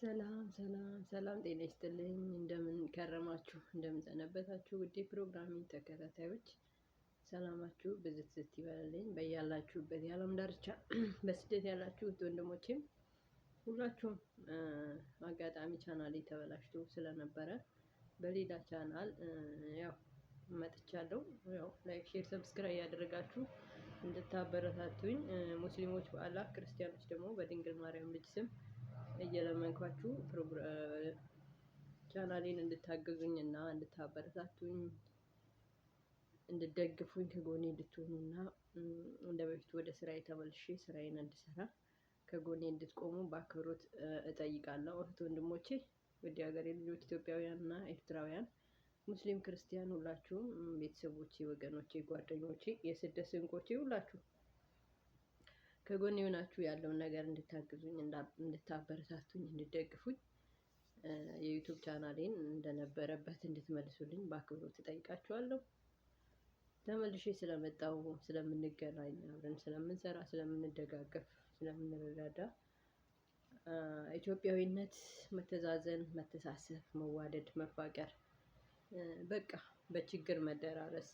ሰላም ሰላም ሰላም፣ ጤና ይስጥልኝ። እንደምን ከረማችሁ? እንደምን ሰነበታችሁ? ውድ ፕሮግራሜ ተከታታዮች ሰላማችሁ ብዝት ዝት ይበልልኝ በያላችሁበት የዓለም ዳርቻ በስደት ያላችሁት ወንድሞቼም ሁላችሁም። አጋጣሚ ቻናሌ ተበላሽቶ ስለነበረ በሌላ ቻናል ያው መጥቻለሁ። ያው like፣ share፣ subscribe ያደረጋችሁ እንድታበረታቱኝ ሙስሊሞች በአላህ፣ ክርስቲያኖች ደግሞ በድንግል ማርያም ልጅ ስም እየለመንኳችሁ ቻናሌን እንድታግዙኝ እና እንድታበረታቱኝ፣ እንድደግፉኝ፣ ከጎኔ እንድትሆኑና እንደ በፊቱ ወደ ስራዬ ተመልሼ ስራዬን እንድሰራ ከጎኔ እንድትቆሙ በአክብሮት እጠይቃለሁ። እህት ወንድሞቼ፣ ውድ የሀገሬ ልጆች፣ ኢትዮጵያውያን እና ኤርትራውያን፣ ሙስሊም ክርስቲያን ሁላችሁም ቤተሰቦቼ፣ ወገኖቼ፣ ጓደኞቼ፣ የስደት ስንቆቼ ሁላችሁ ከጎኔ የሆናችሁ ያለውን ነገር እንድታግዙኝ፣ እንድታበረታቱኝ፣ እንድትደግፉኝ፣ የ YouTube ቻናሌን እንደነበረበት እንድትመልሱልኝ በአክብሮት እጠይቃችኋለሁ። ተመልሼ ስለመጣሁ፣ ስለምንገናኝ፣ አብረን ስለምንሰራ፣ ስለምንደጋገፍ፣ ስለምንረዳዳ፣ ኢትዮጵያዊነት፣ መተዛዘን፣ መተሳሰብ፣ መዋደድ፣ መፋቀር፣ በቃ በችግር መደራረስ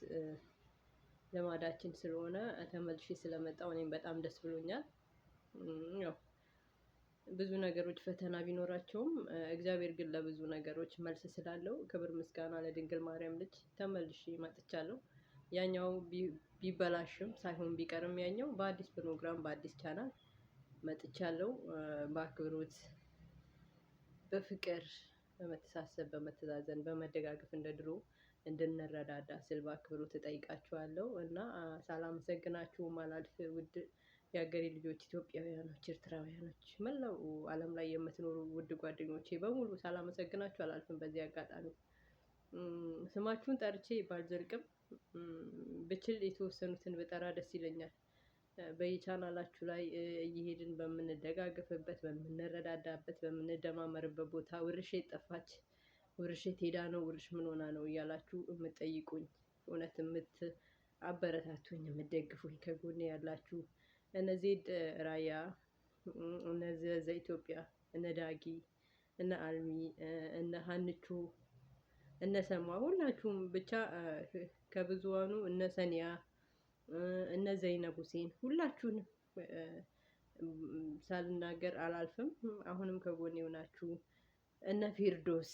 ልማዳችን ስለሆነ ተመልሼ ስለመጣሁ እኔም በጣም ደስ ብሎኛል። ያው ብዙ ነገሮች ፈተና ቢኖራቸውም እግዚአብሔር ግን ለብዙ ነገሮች መልስ ስላለው ክብር ምስጋና ለድንግል ማርያም ልጅ ተመልሼ መጥቻለሁ። ያኛው ቢበላሽም፣ ሳይሆን ቢቀርም ያኛው በአዲስ ፕሮግራም በአዲስ ቻናል መጥቻለሁ። በአክብሮት፣ በፍቅር፣ በመተሳሰብ፣ በመተዛዘን፣ በመደጋገፍ እንደ ድሮ እንድንረዳዳ ስል በአክብሮት እጠይቃችኋለሁ እና ሳላመሰግናችሁም አላልፍ። ውድ የሀገሬ ልጆች፣ ኢትዮጵያውያኖች፣ ኤርትራውያኖች፣ መላው ዓለም ላይ የምትኖሩ ውድ ጓደኞቼ በሙሉ ሳላመሰግናችሁ አላልፍም። በዚህ አጋጣሚ ስማችሁን ጠርቼ ባልዘልቅም ብችል የተወሰኑትን ብጠራ ደስ ይለኛል። በየቻናላችሁ ላይ እየሄድን በምንደጋገፍበት፣ በምንረዳዳበት፣ በምንደማመርበት ቦታ ውርሼ ጠፋች፣ ውርሼ ሄዳ ነው፣ ውርሽ ምን ሆና ነው እያላችሁ የምትጠይቁኝ፣ እውነት የምትአበረታቱኝ፣ የምትደግፉኝ፣ ከጎኔ ያላችሁ እነ ዜድ ራያ፣ እነ ዘኢትዮጵያ፣ እነ ዳጊ፣ እነ አልሚ፣ እነ ሀንቹ፣ እነ ሰማ፣ ሁላችሁም ብቻ ከብዙዋኑ እነ ሰኒያ፣ እነ ዘይነብ ሁሴን ሁላችሁንም ሳልናገር አላልፍም። አሁንም ከጎኔ ሆናችሁ እነ ፊርዶስ፣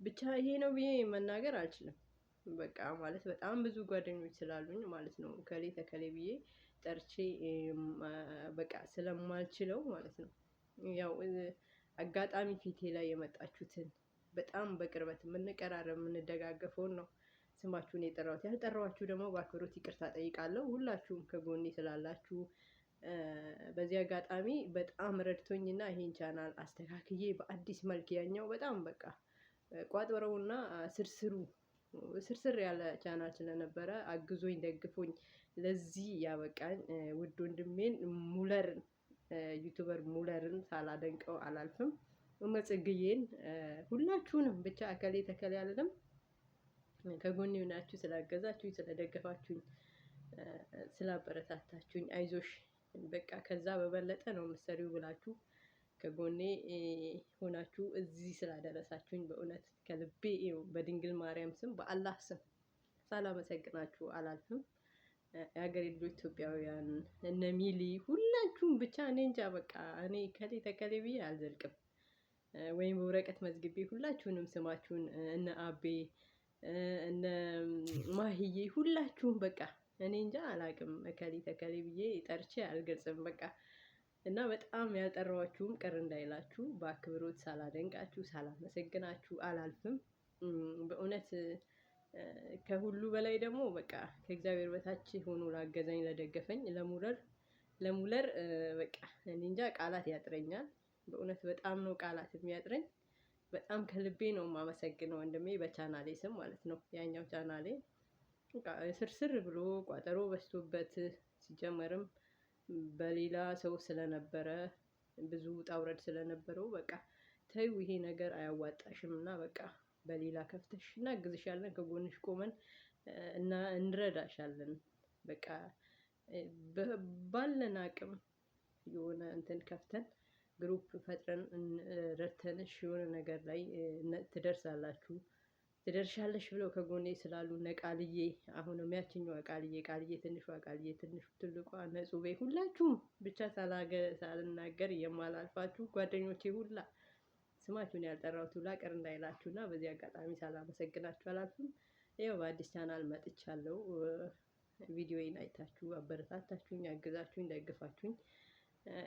ብቻ ይሄ ነው ብዬ መናገር አልችልም። በቃ ማለት በጣም ብዙ ጓደኞች ስላሉኝ ማለት ነው። ከሌ ተከሌ ብዬ ጠርቼ በቃ ስለማልችለው ማለት ነው። ያው አጋጣሚ ፊቴ ላይ የመጣችሁትን፣ በጣም በቅርበት የምንቀራረብ፣ የምንደጋገፈውን ነው ስማችሁን የጠራሁት። ያልጠራኋችሁ ደግሞ በአክብሮት ይቅርታ ጠይቃለሁ። ሁላችሁም ከጎኔ ስላላችሁ በዚህ አጋጣሚ በጣም ረድቶኝና ይሄን ቻናል አስተካክዬ በአዲስ መልክ፣ ያኛው በጣም በቃ ቋጥረውና ስርስሩ ስርስር ያለ ቻናል ስለነበረ አግዞኝ ደግፎኝ ለዚህ ያበቃኝ ውድ ወንድሜን ሙለርን፣ YouTuber ሙለርን ሳላደንቀው አላልፍም። እመጽግዬን፣ ሁላችሁንም ብቻ እከሌ ተከሌ አልልም። ከጎኔ ሆናችሁ ስላገዛችሁኝ፣ ስለደገፋችሁኝ፣ ስላበረታታችሁኝ፣ አይዞሽ በቃ ከዛ በበለጠ ነው የምትሰሪው ብላችሁ ከጎኔ ሆናችሁ እዚህ ስላደረሳችሁኝ በእውነት ከልቤ በድንግል ማርያም ስም፣ በአላህ ስም ሳላመሰግናችሁ አላልፍም። የሀገሬ ልጆች ኢትዮጵያውያን፣ እነ ሚሊ፣ ሁላችሁም ብቻ እኔ እንጃ በቃ እኔ ከሌ ተከሌ ብዬ አልዘልቅም። ወይም በወረቀት መዝግቤ ሁላችሁንም ስማችሁን፣ እነ አቤ፣ እነ ማህዬ፣ ሁላችሁም በቃ እኔ እንጃ አላቅም፣ እከሌ ተከሌ ብዬ ጠርቼ አልገልጽም። በቃ እና በጣም ያልጠራኋችሁም ቅር እንዳይላችሁ በአክብሮት ሳላደንቃችሁ ሳላመሰግናችሁ አላልፍም። በእውነት ከሁሉ በላይ ደግሞ በቃ ከእግዚአብሔር በታች ሆኖ ላገዘኝ፣ ለደገፈኝ ለሙለር በቃ እኔ እንጃ ቃላት ያጥረኛል። በእውነት በጣም ነው ቃላት የሚያጥረኝ። በጣም ከልቤ ነው የማመሰግነው ወንድሜ፣ በቻናሌ ስም ማለት ነው። ያኛው ቻናሌ ስርስር ብሎ ቋጠሮ በዝቶበት፣ ሲጀመርም በሌላ ሰው ስለነበረ፣ ብዙ ውጣ ውረድ ስለነበረው በቃ ተይው ይሄ ነገር አያዋጣሽም እና በቃ በሌላ ከፍተሽ እናግዝሻለን፣ ከጎንሽ ቆመን እና እንረዳሻለን። በቃ ባለን አቅም የሆነ እንትን ከፍተን Group ፈጥረን ረድተንሽ የሆነ ነገር ላይ ትደርሳላችሁ ትደርሻለሽ ብለው ከጎኔ ስላሉ እነ ቃልዬ፣ አሁንም ያችኛዋ ቃልዬ፣ ቃልዬ ትንሿ፣ ቃልዬ ትንሹ፣ ትልቋ፣ ነጹቤ፣ ሁላችሁም ብቻ ሳልናገር የማላልፋችሁ ጓደኞቼ ሁላ፣ ስማችሁን ያልጠራሁት ሁላ ቅር እንዳይላችሁ እና በዚህ አጋጣሚ ሳላመሰግናችሁ አላልፍም። ይኸው በአዲስ ቻናል መጥቻለሁ። ቪዲዮዬን አይታችሁ አበረታታችሁኝ፣ አግዛችሁኝ፣ ደግፋችሁኝ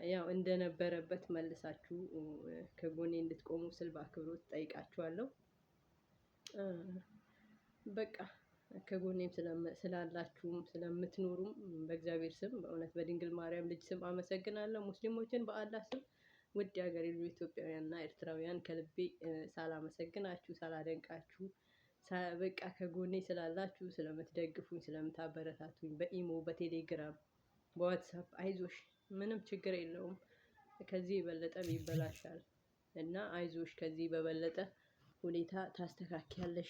ያው እንደነበረበት መልሳችሁ ከጎኔ እንድትቆሙ ስል በአክብሮት ጠይቃችኋለሁ። በቃ ከጎኔም ስላላችሁም ስለምትኖሩም በእግዚአብሔር ስም፣ በእውነት በድንግል ማርያም ልጅ ስም አመሰግናለሁ። ሙስሊሞችን በአላህ ስም፣ ውድ የሀገሬ ልጆች ኢትዮጵያውያንና ኤርትራውያን፣ ከልቤ ሳላመሰግናችሁ፣ ሳላደንቃችሁ፣ በቃ ከጎኔ ስላላችሁ፣ ስለምትደግፉኝ፣ ስለምታበረታቱኝ በኢሞ፣ በቴሌግራም፣ በዋትሳፕ አይዞሽ ምንም ችግር የለውም፣ ከዚህ የበለጠም ይበላሻል እና አይዞሽ ከዚህ በበለጠ ሁኔታ ታስተካክያለሽ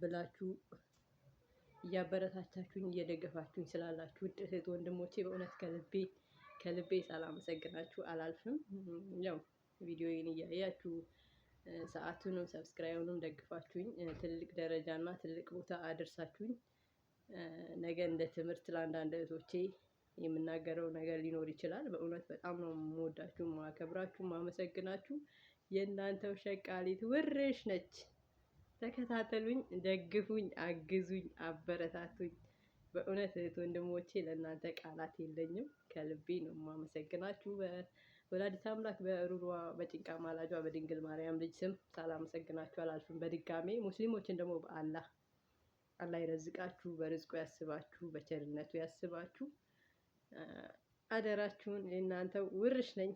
ብላችሁ እያበረታታችሁኝ፣ እየደገፋችሁኝ ስላላችሁ ውድ እህት ወንድሞቼ በእውነት ከልቤ ከልቤ ሳላመሰግናችሁ አላልፍም። ያው ቪዲዮዬን እያያችሁ ሰዓቱንም subscribe ኡንም ደግፋችሁኝ ትልቅ ደረጃ እና ትልቅ ቦታ አድርሳችሁኝ ነገ እንደ ትምህርት ለአንዳንድ እህቶቼ የምናገረው ነገር ሊኖር ይችላል። በእውነት በጣም ነው የምወዳችሁ፣ ማከብራችሁ፣ ማመሰግናችሁ። የእናንተው ሸቃሊት ውርሽ ነች። ተከታተሉኝ፣ ደግፉኝ፣ አግዙኝ፣ አበረታቱኝ። በእውነት እህት ወንድሞቼ ለእናንተ ቃላት የለኝም። ከልቤ ነው የማመሰግናችሁ። ወላዲተ አምላክ በሩሯ በጭንቃ ማላጇ በድንግል ማርያም ልጅ ስም ሳላመሰግናችሁ አላልፍም። በድጋሜ ሙስሊሞችን ደግሞ በአላህ፣ አላህ ይረዝቃችሁ፣ በርዝቁ ያስባችሁ፣ በቸርነቱ ያስባችሁ። አደራችሁን የእናንተ ውርሽ ነኝ።